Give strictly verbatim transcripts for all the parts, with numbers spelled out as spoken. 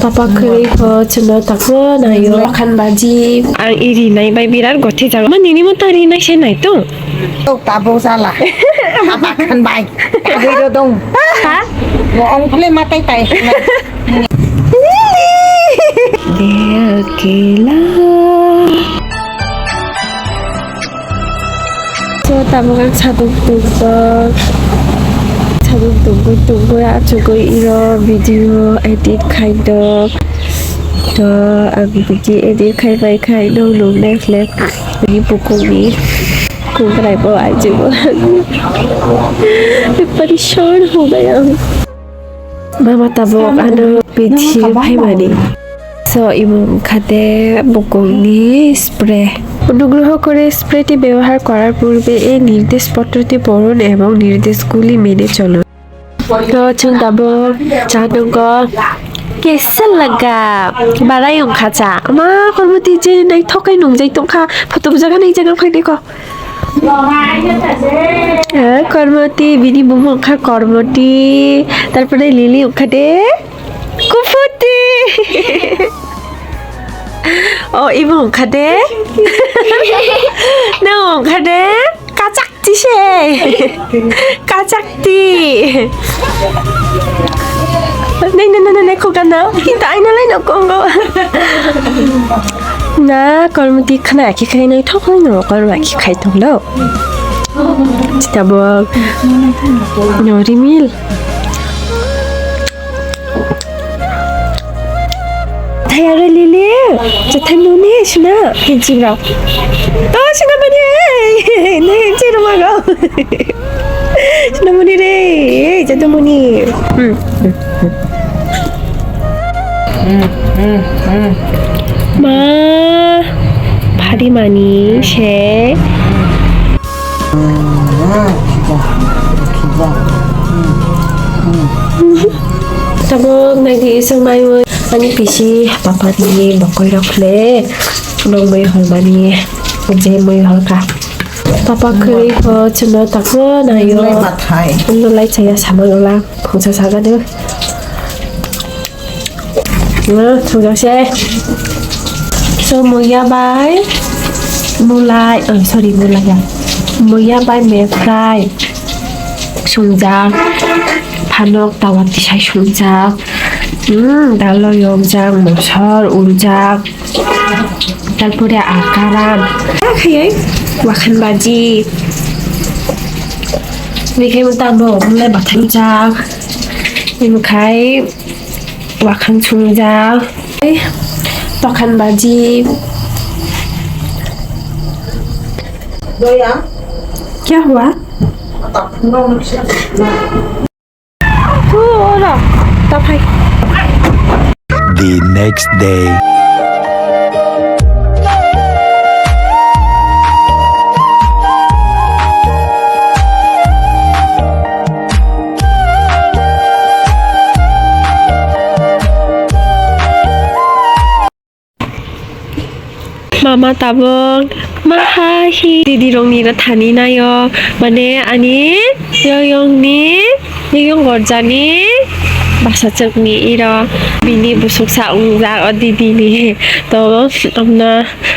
Apa kwrwi pho chwngno tako naio. Bakhan baji. Ang iri nai bai birat gothe jago. Ma nini mo ta ri nai se nai to. Tok tabo sala. Apa khan bai. Tagwi ro dong. Ha? Mo ong phale matai tai. Dia kela. So, tabuk ang saduk tungkha. Saduk tungkha tungkha achugwi iro video edit khaidok. To, ang video edit khai bai khai nong nung nai khlek. Ini bukungni kungrai bo ajibo. Parishan ho gaya. Mama tabuk ano bithi phaimani. So, imo wngkha de bukungni spray. অনুগ্রহ করে স্প্রেটি ব্যবহার করার পূর্বে এই নির্দেশ পত্রটি পড়ুন এবং নির্দেশগুলি মেনে চলুন। To chwng tabuk cha nungo kesa laga barai wngkha cha. Ama kormo twi je naithok khe nungjai tongkha. Photo bujaga nai jaga khainai ko. Eh, Kormoti, bini bumung wngkha Kormoti. Tarpore Lily wngkha de Kufuti. Oh, imo wngkha de. Nang wngkha de Kachakti se. Kachakti. Nai, nai, nai, nai, nai, khogano. Kintu aina lai no kongo. Na, Kormoti khna ki khai nai thok nai no, Korma ki khai thok lo. Chita bo. No, rimil. Thai aro Lily, chathai nuni sina, hinchi bro. To sina mani, ne hinchi ruma go. Sina muni re, jadu muni. Hmm. Ma, bhari mani se. Tabuk naidi isuk maiwi ani pisi papa ni bokoi rok le nongmui hormani je mui horka. Papa kwrwi pho chwngno tako naio. Nulai bathai. Nulai chaya samang ola khungsa saga de. Thungjak se. So, muya bai mulai, oh, sorry, mulai ya. Muya bai meprai sungjak, phanok tawa tisai sungjak, hmm, dalo yokjak, mosor uljak, tarpore akaran. Khayai wakhan baji. Bikhai mo tabo mulai bathai jak. Bikhai Wakhang sungjak. Eh, tokhan baji. Doya. Kya hua? Tu ora. Taphai. The next day. Mama tabuk maha hi didi rokni ro thani naio, mane ani yoyongni, yoyong gorjani bwsachwkni iro bini bwswksa wngjak o didini to amna.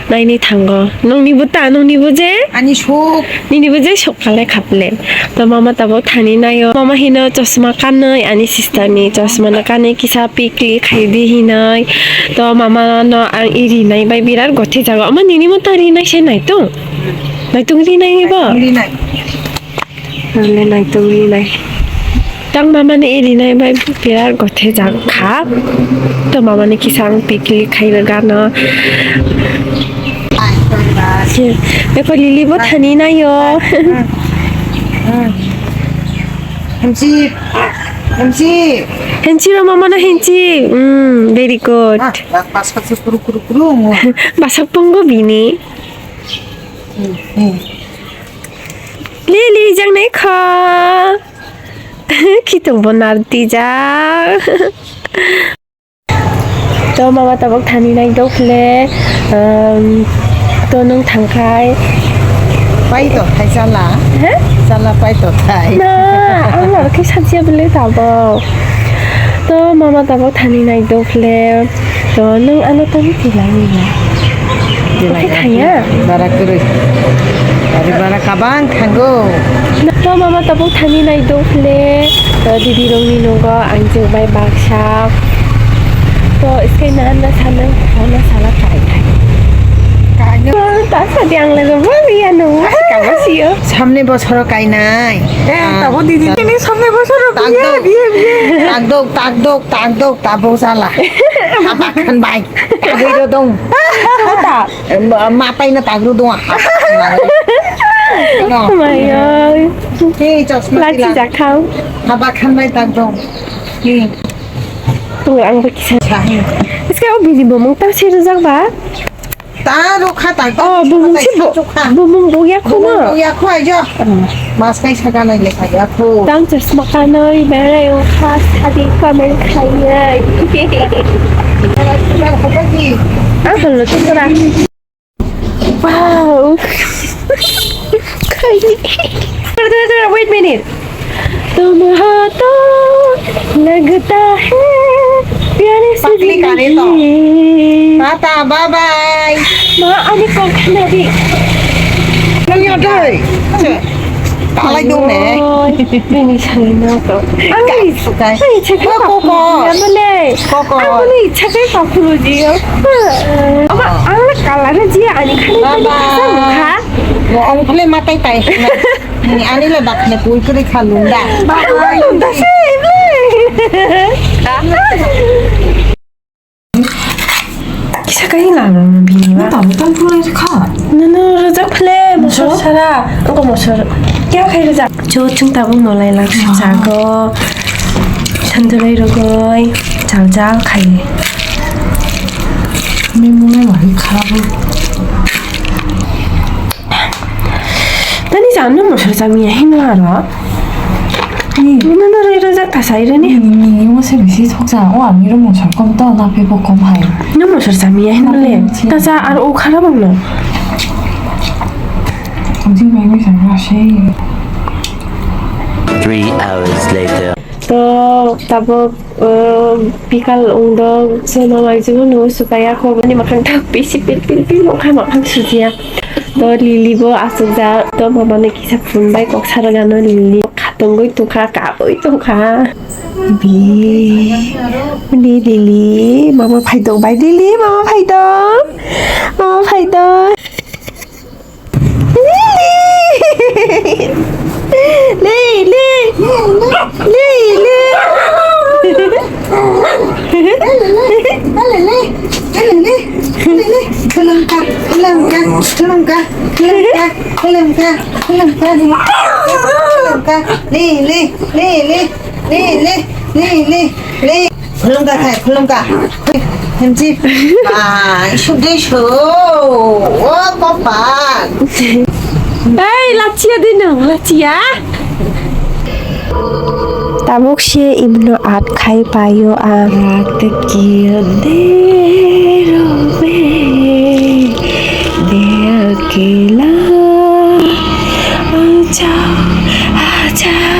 Naini thango. Nongni bo ta, nongni bo je? Ani sok. Nini bo je sok kale khaple. To mama tabuk thani naio. Mama hino chosma kanwi, ani sister ni chosma no kanwi kisa pikli khaidi hinoi. To mama no ang iri nai bai birat gothe jago. Ama nini mo ta ri nai se nai tong. Nai tong ri nai bo? Ri nai. Nole nai tongwi nai. Tang mama ni iri nai bai birat gothe jak kha. To mama ni kisa ang pikli khai gano. Beko Lily bo thani naio. Hemsi, hemsi. Hemsi ro mama no hemsi. Mm, very good. Basak kuru kuru kuru. Basak tongo bini. Lily jang nai kha. Khitung bo narti jak. To mama tabuk thani nai dokle. Um, to nung thangkhai. Pai to thai chala. He? Chala pai to thai. Na, ang laro khe sajiya bele tabuk. To mama tabuk thani nai dok le. To nwng ano tani tilai ya. Oke thaya. Bara kwrwi. Bara bara kabang thango. To mama tabuk thani nai dok le. To didi rongni nogo ang jwk bai baksa. To iskai na na sana na sala kai kai. Kaino. Ta sadi ang le bo biya no. Kama siyo. Samne bosoro kainai. Eh, tabo didi. Ini samne bosoro biya biya biya. Tagdok tagdok. Tagdok tabuk sala. Haba khan bai. Tagwi ro dong. Kota. Matai na tagru dong. Haba khan bai. No. Maya. Hey, chosma. Lachi jakhau. Haba khan bai tagdong. Hey. Tunggu ang bakisa. Iska o bini bomong ta sir jak ba. Ta rukha ta. Oh, bumung si bu-, bumung bu ya khuma. Bumung bu ya khuma jo. Mas kai saka nai lekha ya khu. Tang chasma kanai berai o khas adi kamen khaiya. Ang holo tu kara. Wow. Khai. Wait a minute. तुम हो तो लगता है प्यारे से जिंदगी। Tata, bye bye. Ma, ani kok khna di. Nang ya dai. Talai dong ne. Bini sani na to. Ai, sukai. Ai, chakha kok. Koko. Koko. Ani chakha kok khulu di. Ama, ang kala na ji ani khani. Bye bye. Mo ang phale matai tai. Ani le bakne pui kri khalunda. Lunda se. Kisa kai la bini ma. Tam tam pura kha. Nana rajak phale mosor sara. Ko mosor. Kya khai rajak. Cho chung tabuk nolai lang jago. Thandulai rogoi. Jal jal khai. Mi muna wari kha. Tani jam no mosor jamiya hino aro. Ni. Nino no roi rojak ta sai roni. Ni, ni, ni mo se bisi thok ja. O ami ro mosor kom to na pe bo kom hai. No mosor jamiya hino le. Napi mo se. Ta ja aro o khara bang no. Ang jing bai mi sa ra se. Three hours later. To tabuk, uh, bikal wngdo, so mama jibon no sukaya ko bani makhang tak pisi pil pil pil wngkha makhang sujiya. To Lily bo asukjak, to mama no kisa phone bai kok sarwgano Lily khatungwi tongkha, kabwi tongkha. Bi, Lily, Lily, mama phaidok bai Lily, mama phaidok, mama phaidok. Lily! Lily! Lily! Lily! Khulumkha, khulumkha, khulumkha, khulumkha, khulumkha, khulumkha, khulumkha, Lily, Lily, Lily, Lily, Lily. Khulumkha khai, khulumkha. Hemchi. Bai, sudui su. O, kopak. Ei, lachia di nang, lachia. Tabuk se imno at khai paio ang. Rat ki andhero mein de akela aajao, aajao.